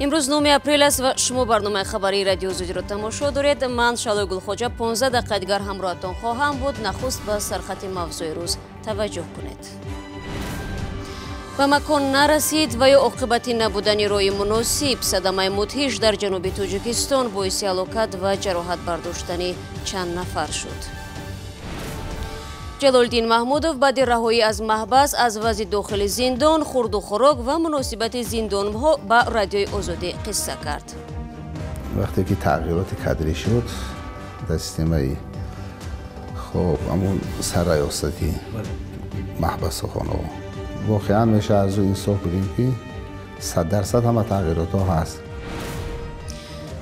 Имрӯз 9 апрел аст ва шумо барномаи хабарии Радиои Озодиро тамошо доред. Ман Шалои Гулхоҷа 15 дақиқа дигар ҳамроҳатон хоҳам буд. Нахуст ба сархати мавзӯи рӯз таваҷҷӯҳ кунед. Ба макон нарасид ва ё оқибати набудани роҳи муносиб садамаи мудҳиш дар ҷануби Тоҷикистон боиси ҳалокат ва ҷароҳат бардоштани чанд нафар шуд. Ҷалолиддин Маҳмудов баъди раҳоӣ аз маҳбас аз вазъи дохили зиндон, хурду хӯрок ва муносибати зиндонҳо ба Радиои Озодӣ қисса кард. Вақте ки тағйироти кадрӣ шуд дар системаи хоб ҳамун сарраёсати маҳбасхонаҳо, воқеан меша аз ӯ инсоф бигем ки 100% ҳама тағйиротҳо ҳаст.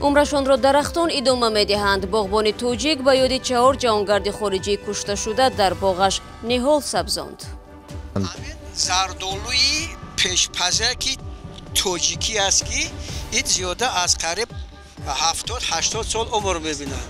Умрашонро дарахтон идома медиҳанд. Боғбони тоҷик ба ёди 4 ҷавонгарди хориҷӣ кушташуда дар боғаш ниҳол сабзонд. Зардолуи пешпазаки тоҷикӣ аст, ки ин зиёда аз қариб 70-80 сол умр мебинад.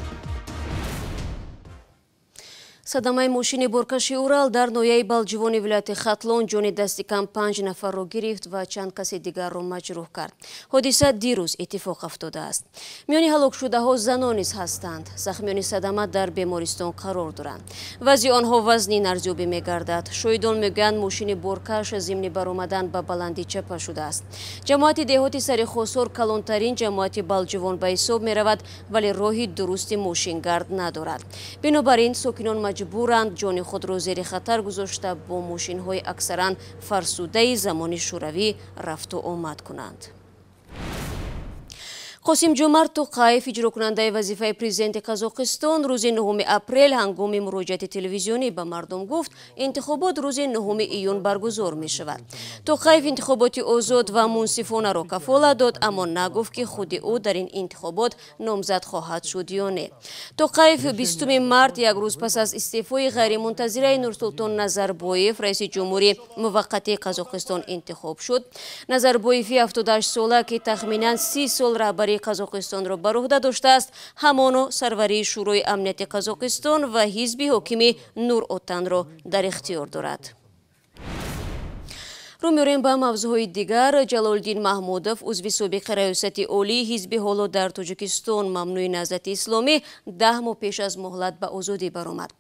Садамаи мошини боркаши Урал дар ноҳияи Балҷувони вилояти Хатлон ҷони дасти кам 5 нафарро гирифт ва чанд каси дигарро маҷрӯҳ кард. Ҳодиса дирӯз иттифоқ афтодааст. Миёни ҳалокшудаҳо занон низ ҳастанд. Захмиёни садама дар бемористон қарор доранд. Вазъи онҳо вазнин арзёбӣ мегардад. Шоҳидон мегӯянд, мошини боркаш зимни баромадан ба баландӣ чапа шудааст. Ҷамоати деҳоти Сари Хосор калонтарин ҷамоати Балҷувон ба ҳисоб меравад, вале роҳи дурусти мошингард надорад. Бинобар ин сокинон маҷбуранд ҷони худро зери хатар гузошта бо мошинҳои аксаран фарсудаи замони шӯравӣ рафту омад кунанд. Қосим Ҷомарт Тоқаев, иҷрокунандаи вазифаи президенти Қазоқистон, рӯзи 9 апрел ҳангоми муроҷиати телевизионӣ ба мардум гуфт, интихобот рӯзи 9 июн баргузор мешавад. Тоқаев интихоботи озод ва мунсифонаро кафолат дод, аммо нагуфт, ки худи ӯ дар ин интихобот номзад хоҳад шуд ё не. Тоқаев 20 март, як рӯз пас аз истеъфои ғайримунтазираи Нурсултон Назарбоев, раиси ҷумҳури муваққатии Қазоқистон интихоб шуд. Назарбоеви 78-сола, ки тахминан 30 сол раҳбарии Қазоқистонро бар уҳда доштааст, ҳамоно сарварии Шӯрои амнияти Қазоқистон ва ҳизби ҳокими Нур Отанро дар ихтиёр дорад. Рӯ меорем ба мавзӯъҳои дигар. Ҷалолиддин Маҳмудов, узви собиқи раёсати олии ҳизби ҳоло дар Тоҷикистон мамнӯи Наҳзати Исломӣ, 10 моҳ пеш аз муҳлат ба озодӣ баромад.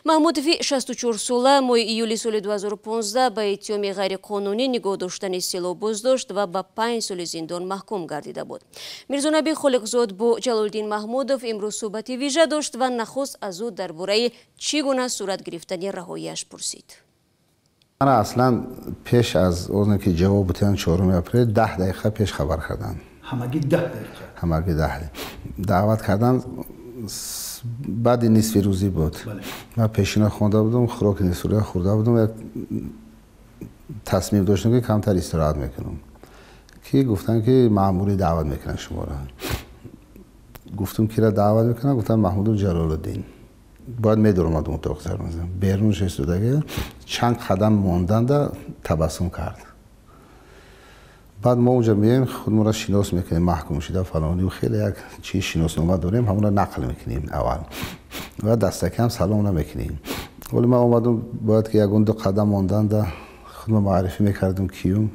Маҳмудови 64-сола моҳи июли соли 2015 ба иттиҳоми ғайриқонунӣ нигоҳ доштани силоҳ боздошт ва ба 5 соли зиндон маҳкум гардида буд. Мирзонаби Холиқзод бо Ҷалолиддин Маҳмудов имрӯз суҳбати вижа дошт ва нахуст аз ӯ дар бораи чӣ гуна сурат гирифтани раҳоияш пурсид. Ман аслан пеш аз оне ки ҷавоб бутиҳанд 4 апрел 10 дақиқа пеш хабар карданд. Ҳамагӣ 10 дақиқа? Ҳамагӣ 10. Даъват карданд, баъди нисфи рӯзӣ буд. Ман пешина хонда будам, хӯроки нисфирӯза хӯрда будам, як тасмим доштам, ки камтар истироҳат мекунам. Ки гуфтанд, ки маъмурӣ даъват мекунанд шуморо. Гуфтам, кира даъват мекунанд? Гуфтанд, Маҳмуду Ҷалолиддин. Бояд медоромадам отоқ сармазам. Берун шестодаги чанд қадам монданда табассум кард. Баъд мо унҷа меоем, худмонро шинос мекунем, маҳкум шуда фалонӣ, хеле як чиз шиноснома дорем, ҳамонро нақл мекунем аввал ва дастакам салом намекунем. Вале ман омадам, бояд ки ягон ду қадам монданда худро муаррифӣ мекардам, киюм.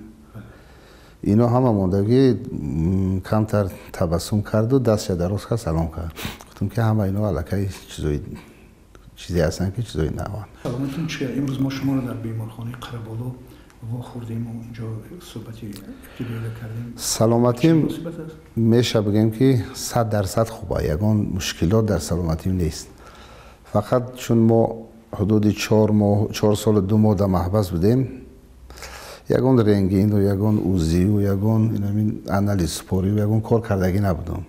Ино ҳама мондагӣ камтар табассум карду дастша дароз кард, салом кард. Гуфтам, ки ҳама ино аллакай чизе ҳастанд, ки чизои наванд. Саломатон чи? Имрӯз мо шуморо дар беморхонаи Қараболо вохӯрдем ва инҷо суҳбати ибтидоиро кардем. Саломатим меша бигем, ки 100% хуба, ягон мушкилот дар саломатим нест. Фақат чун мо ҳудуди 4 моҳ, 4 солу 2 моҳ дар маҳбас будем, ягон рентгену, ягон УЗИю, ягон анализ супорию, ягон кор кардагӣ набудам.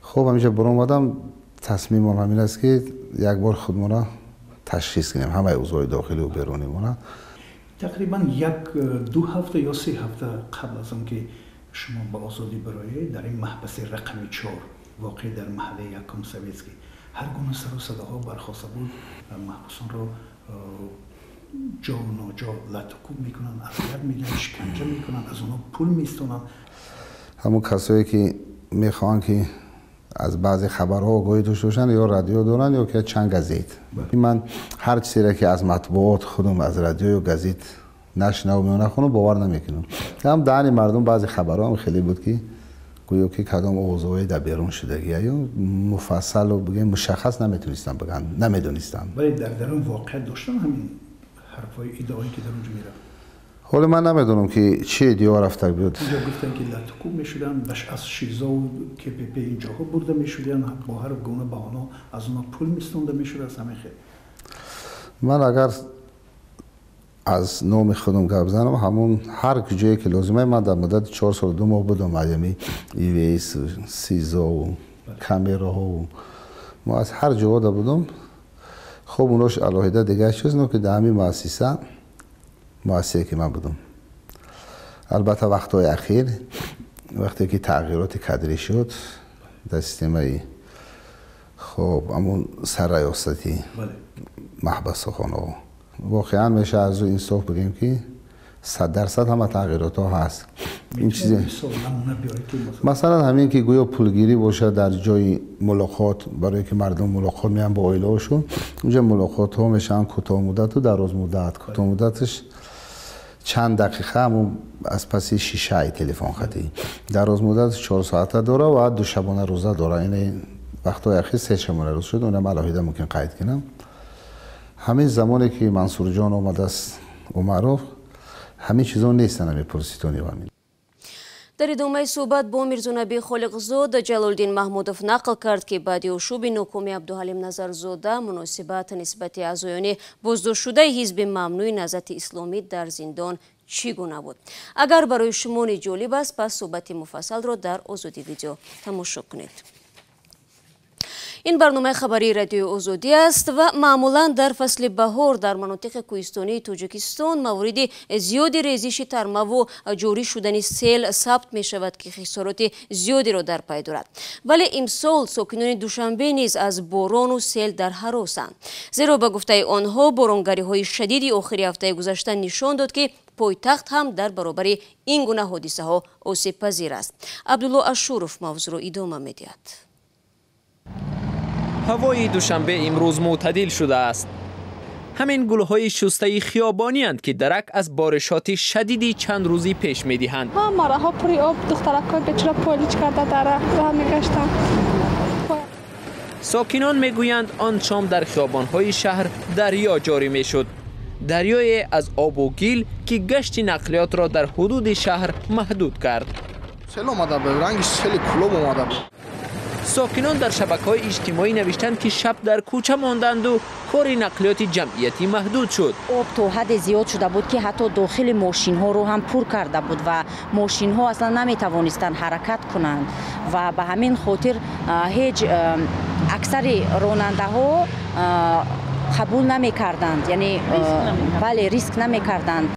Хоб, ҳамеша баромадам, тасмимон ҳамин аст, ки як бор худмонро ташхис кунем, ҳамаи узвҳои дохилию берунимона. Тақрибан 1-2 ҳафта ё 3 ҳафта қабл аз он ки шумо ба озодӣ бароед, дар ин маҳбаси рақами 4 воқеъ дар маҳаллаи якум Советский ҳар гуна сару садоҳо бархоста буд. Маҳбусонро ҷо ноҷо латукӯб мекунанд, азият медиҳанд, шиканҷа мекунанд, аз онҳо пул меистонанд. Ҳамон касое ки мехоҳанд, ки аз баъзе хабарҳо огоҳӣ дошта бошанд, ё радио доранд, ё ки чанд газет. Ман ҳар чизеро, ки аз матбуот худам, аз радио ё газет нашинавам ё нахонам, бовар намекунам. Ҳам даҳани мардум баъзе хабарҳо ҳам хеле буд, ки Гӯё ки кадом овозҳои дар берун шудагӣ ё муфассалу бигем мушаххас наметонистам биган, намедонистам. Вале дар дарун воқеият доштан ҳамин ҳарфҳои иддаое ки дар онҷо мерафт? Ҳоло ман намедонам ки чӣ иддао рафта буд. Инҷо гуфтанд ки латукӯб мешуданд, аз ШИЗО КПП инҷоҳо бурда мешуданд, бо ҳар гуна баҳона аз онҳо пул мистонда мешуд, аз ҳамин хел. Ман агар аз номи худам гап занам, ҳамон ҳар ҷое ки лозима, ман дар муддати 4 сол 2 моҳ будам, аями ИВС, СИЗО, камераҳо, мо аз ҳар ҷода будам. Хоб унош алоҳида дигар чиз, но ки дар ҳамин муассисае ки ман будам. Албатта вақтҳои ахир, вақте ки тағйироти кадрӣ шуд дар системаи хоб ҳамон сарраёсати маҳбасхонаҳо, воқеан меша аз ӯ инсоф бигем ки 100% ҳама тағйиротҳо ҳаст. Ин чизе масалан ҳамин ки гӯё пулгирӣ бошад дар ҷои мулоқот, барое ки мардум мулоқот меянд бо оилаҳошон, унҷа мулоқотҳо мешаванд кӯтоҳмуддату дарозмуддат. Кӯтоҳмуддаташ чанд дақиқа ҳамон аз паси шишаи телефонхатӣ, дарозмуддаташ 4 соата дора ва ду шабона рӯза дора. Ин вақтҳои ахир 3 шабона рӯз шуд, онам алоҳида мумкин қайд кунам. Ҳамин замоне ки Мансурҷон омадааст Умаров, ҳамин чизо нестанд, ҳамин пурситони ҳамин. Дар идомаи суҳбат бо Мирзонаби Холиқзода Ҷалолиддин Маҳмудов нақл кард, ки баъди ошӯби нокоми Абдуҳалим Назарзода муносибат нисбати аъзоёни боздоштшудаи ҳизби мамнӯи Наҳзати Исломӣ дар зиндон чӣ гуна буд. Агар барои шумо ҷолиб аст, пас суҳбати муфассалро дар Озодӣ видео тамошо кунед. Ин барномаи хабарии радиои Озодӣ аст ва маъмулан дар фасли баҳор дар манотиқи кӯҳистонии Тоҷикистон мавриди зиёди резиши тармаву ҷорӣ шудани сел сабт мешавад, ки хисороти зиёдеро дар пай дорад. Вале имсол сокинони Душанбе низ аз борону сел дар ҳаросанд. Зеро ба гуфтаи онҳо боронгариҳои шадиди охири ҳафтаи гузашта нишон дод, ки пойтахт ҳам дар баробари ин гуна ҳодисаҳо осебпазир аст. Абдулло Ашуров мавзӯъро идома медиҳад. Ҳавои Душанбе имрӯз мӯътадил шудааст. Ҳамин гулҳои шустаи хиёбонианд, ки дарак аз боришоти шадиди чанд рӯзи пеш медиҳанд. Ҳамараҳо пури об, духтаракҳои бечора полич карда дар роҳ мегаштанд. Сокинон мегӯянд, он шом дар хиёбонҳои шаҳр дарё ҷорӣ мешуд. Дарёе аз обу гил, ки гашти нақлиётро дар ҳудуди шаҳр маҳдуд кард. Сел омада буд, ранги сели кулоб омада буд. Сокинон дар шабакаҳои иҷтимоӣ навиштанд, ки шаб дар кӯча монданду кори нақлиёти ҷамъиятӣ маҳдуд шуд. Об то ҳадде зиёд шуда буд, ки ҳатто дохили мошинҳоро ҳам пур карда буд ва мошинҳо аслан наметавонистанд ҳаракат кунанд ва ба ҳамин хотир ҳеҷ аксари ронандаҳо қабул намекарданд, яъне бале, риск намекарданд.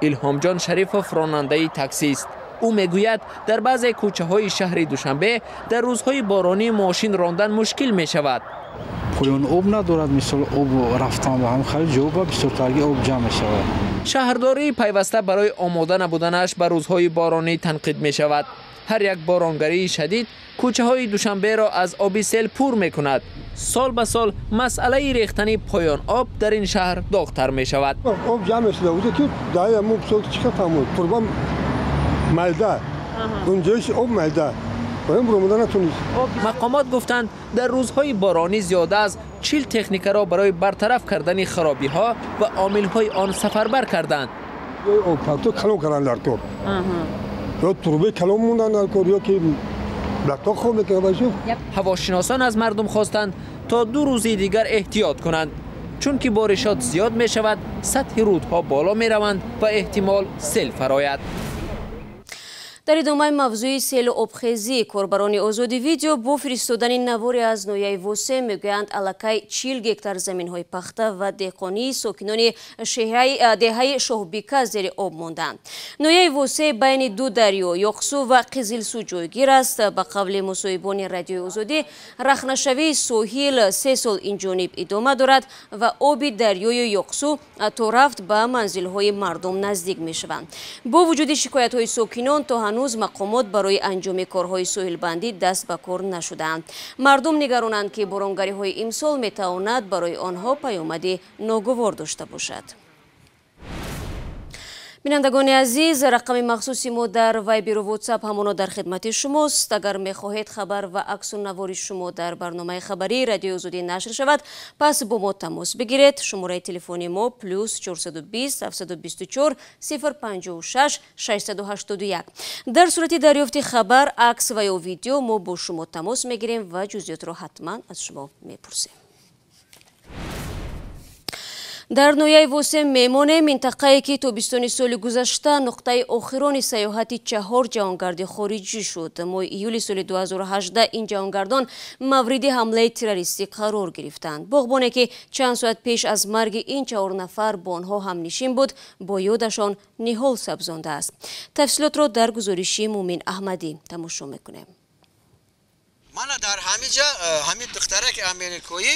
Илҳомҷон Шарифов ронандаи таксист. Ӯ мегӯяд, дар баъзе кӯчаҳои шаҳри Душанбе дар рӯзҳои боронӣ мошин рондан мушкил мешавад. Поён об надорад, мисол об рафтан ба ҳам хеле ҷо ба бисёртарги об ҷамъ мешавад. Шаҳрдорӣ пайваста барои омода набуданаш ба рӯзҳои боронӣ танқид мешавад. Ҳар як боронгарии шадид кӯчаҳои Душанберо аз оби сел пур мекунад. Сол ба сол масъалаи рехтани поён об дар ин шаҳр доғтар мешавад. Об ҷамъ мешуда, ки турба майда, гунҷоиши об майда. Мақомот гуфтанд, дар рӯзҳои боронӣ зиёда аз 40 техникаро барои бартараф кардани харобиҳо ва омилҳои он сафарбар карданд. Обпарто калон карданд дар кор, ё турбаи калон монданд дар кор, ё ки лато хоб мекарданд. Ҳавошиносон аз мардум хостанд то 2 рӯзи дигар эҳтиёт кунанд, чунки боришот зиёд мешавад, сатҳи рӯдҳо боло мераванд ва эҳтимол сел фарояд. Дар идомаи мавзӯи селу обхезӣ корбарони Озодӣ видео бо фиристодани наворе аз ноҳияи Восе мегӯянд, аллакай 40 гектар заминҳои пахта ва деҳқонии сокинони деҳаи Шоҳбика зери об монданд. Ноҳияи Восе байни ду дарё Ёқсу ва Қизилсу ҷойгир аст. Ба қавли мусоҳибони радиои Озодӣ, рахнашавии соҳил 3 сол инҷониб идома дорад ва оби дарёи Ёқсу то рафт ба манзилҳои мардум наздик мешаванд. Бо вуҷуди шикоятҳои сокинон, то ҳанӯз мақомот барои анҷоми корҳои соҳилбандӣ даст ба кор нашудаанд. Мардум нигаронанд, ки боронгариҳои имсол метавонад барои онҳо паёмади ногувор дошта бошад. Бинандагони азиз, рақами махсуси мо дар Вайберу Ватсап ҳамоно дар хидмати шумост. Агар мехоҳед хабар ва аксу навори шумо дар барномаи хабарии Радиои Озодӣ нашр шавад, пас бо мо тамос бигиред. Шумораи телефони мо плюс 420 724 056 681. Дар сурати дарёфти хабар, акс ва ё видео мо бо шумо тамос мегирем ва ҷузъиётро ҳатман аз шумо мепурсем. Дар ноҳияи Восе мемонем, минтақае ки тобистони соли гузашта нуқтаи охирони сайёҳати 4 ҷаҳонгарди хориҷӣ шуд. Моҳи июли соли 2018 ин ҷаҳонгардон мавриди ҳамлаи террористӣ қарор гирифтанд. Боғбоне ки чанд соат пеш аз марги ин 4 нафар бо онҳо ҳамнишин буд, бо ёдашон ниҳол сабзондааст. Тафсилотро дар гузориши Мумин Аҳмадӣ тамошо мекунем. Мана дар ҳамиҷа ҳамин духтараки америкоӣ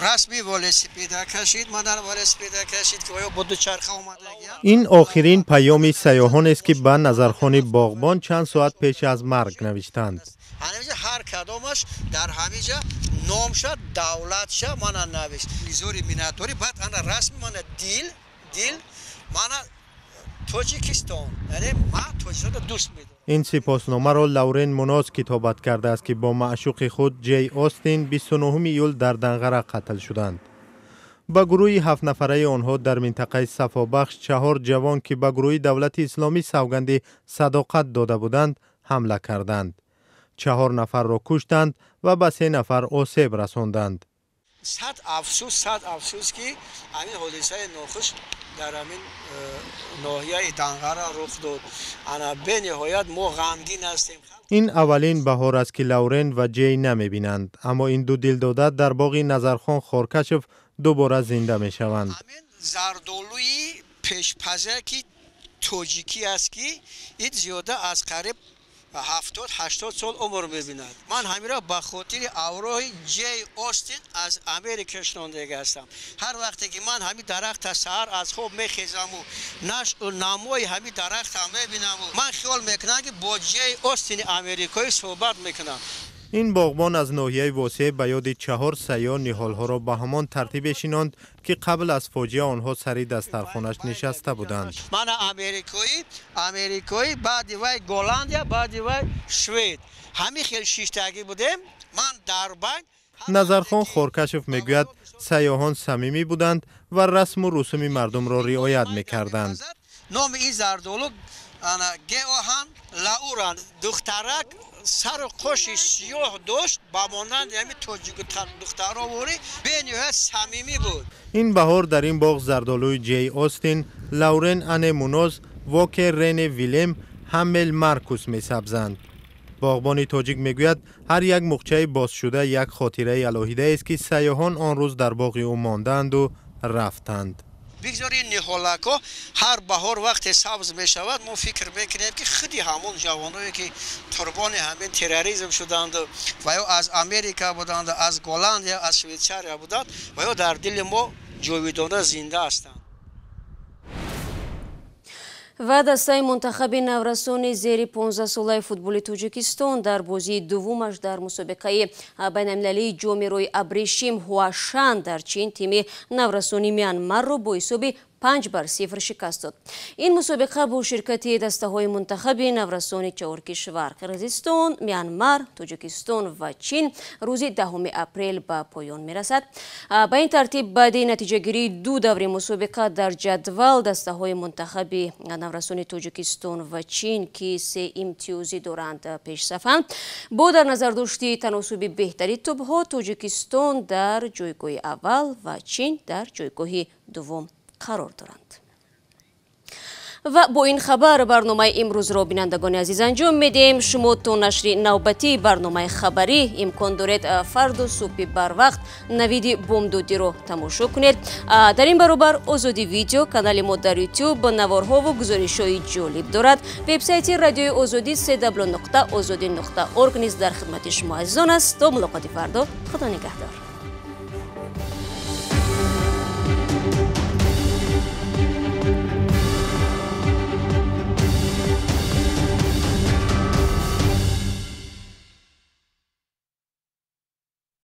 расми велосипеда кашид, мана велосипеда кашид, ки оё бо дучарха омадагиям. Ин охирин паёми сайёҳонест, ки ба Назархони боғбон чанд соат пеш аз марг навиштанд. Ҳамиҷа ҳар кадомаш дар ҳамиҷа номша, давлатша мана навишт. Изори миннатдорӣ, баъд ана расми мана дил, дил, мана Тоҷикистон, яъне ман Тоҷикистонро дӯст медорам. Ин сипосномаро Лаурен Муноз китобат кардааст, ки бо маъшуқи худ Ҷей Остин 29 июл дар Данғара қатл шуданд. Ба гурӯҳи ҳафтнафараи онҳо дар минтақаи Сафобахш 4 ҷавон, ки ба гурӯҳи давлати исломӣ савганди садоқат дода буданд, ҳамла карданд. 4 нафарро куштанд ва ба 3 нафар осеб расонданд. Сад афсӯс, сад афсӯс, ки ҳамин ҳодисаи нохуш дар ҳамин ноҳияи Данғара рух дод. Ана бениҳоят мо ғамгин ҳастем. Ин аввалин баҳор аст, ки Лаурен ва Ҷей намебинанд, аммо ин ду дилдода дар боғи Назархон Хоркашев дубора зинда мешаванд. Ҳамин зардолуи пешпазаки тоҷикӣ аст, ки ин зиёда аз қариб 70-80 сол умр мебинад. Ман ҳаминро ба хотири авроҳи Ҷей Остин аз Америка шинондага ҳастам. Ҳар вақте ки ман ҳамин дарахта саҳар аз хоб мехезаму нашу намои ҳамин дарахта мебинаму, ман хиёл мекунам, ки бо Ҷей Остини америкоӣ суҳбат мекунам. Ин боғбон аз ноҳияи Восе ба ёди 4 сайёҳ ниҳолҳоро ба ҳамон тартибе шинонд, ки қабл аз фоҷиа онҳо сари дастархонаш нишаста буданд. Мана америкоӣ, америкоӣ, баъди вай Голландия, баъди вай Швед. Ҳамин хел шиштагӣ будем. Ман дар банк. Назархон Хоркашев мегӯяд, сайёҳон самимӣ буданд ва расму русуми мардумро риоят мекарданд. Номи ин зардолу ана Геоҳан Лауран. Духтарак сару қоши сиёҳ дошт, ба монанди ҳамин тоҷику духтаро ворӣ, бениҳоят самимӣ буд. Ин баҳор дар ин боғ зардолуи Ҷей Остин, Лаурен Ане Муноз, Вокер Рене Вилем, Ҳаммел Маркус месабзанд. Боғбони тоҷик мегӯяд, ҳар як муқчаи бозшуда як хотираи алоҳидаест, ки сайёҳон он рӯз дар боғи ӯ мондаанду рафтанд. Бигзор ин ниҳолакҳо ҳар баҳор вақте сабз мешавад, мо фикр мекунем, ки худи ҳамон ҷавоное, ки қурбони ҳамин терроризм шуданд ва ё аз Америка буданд, аз Голландия, аз Швейтсария буданд, ва ё дар дили мо ҷовидона зинда ҳастанд. Ва дастаи мунтахаби наврасони зери 15-солаи футболи Тоҷикистон дар бозии дуввумаш дар мусобиқаи байналмилалии ҷоми роҳи абрешим Ҳуашан дар Чин тими наврасони Мянмарро бо ҳисоби 5-0 шикаст дод. Ин мусобиқа бо ширкати дастаҳои мунтахаби наврасони 4 кишвар Қирғизистон, Мянмар, Тоҷикистон ва Чин рӯзи 10 апрел ба поён мерасад. Ба ин тартиб баъди натиҷагирии 2 даври мусобиқа дар ҷадвал дастаҳои мунтахаби наврасони Тоҷикистон ва Чин, ки 3 имтиёзӣ доранд, пешсафанд. Бо дар назардошти таносуби беҳтари тӯбҳо Тоҷикистон дар ҷойгоҳи аввал ва Чин дар ҷойгоҳи дуввум қарор доранд. Ва бо ин хабар барномаи имрӯзро, бинандагони азиз, анҷом медиҳем. Шумо то нашри навбатии барномаи хабарӣ имкон доред фарду субҳи барвақт навиди бомдодиро тамошо кунед. Дар ин баробар Озодӣ видео канали мо дар YouTube наворҳову гузоришҳои ҷолиб дорад. Вебсайти радиои Озодӣ www.ozodi.org низ дар хидмати шумо азизон аст. То мулоқоти фардо, Худо нигаҳдор.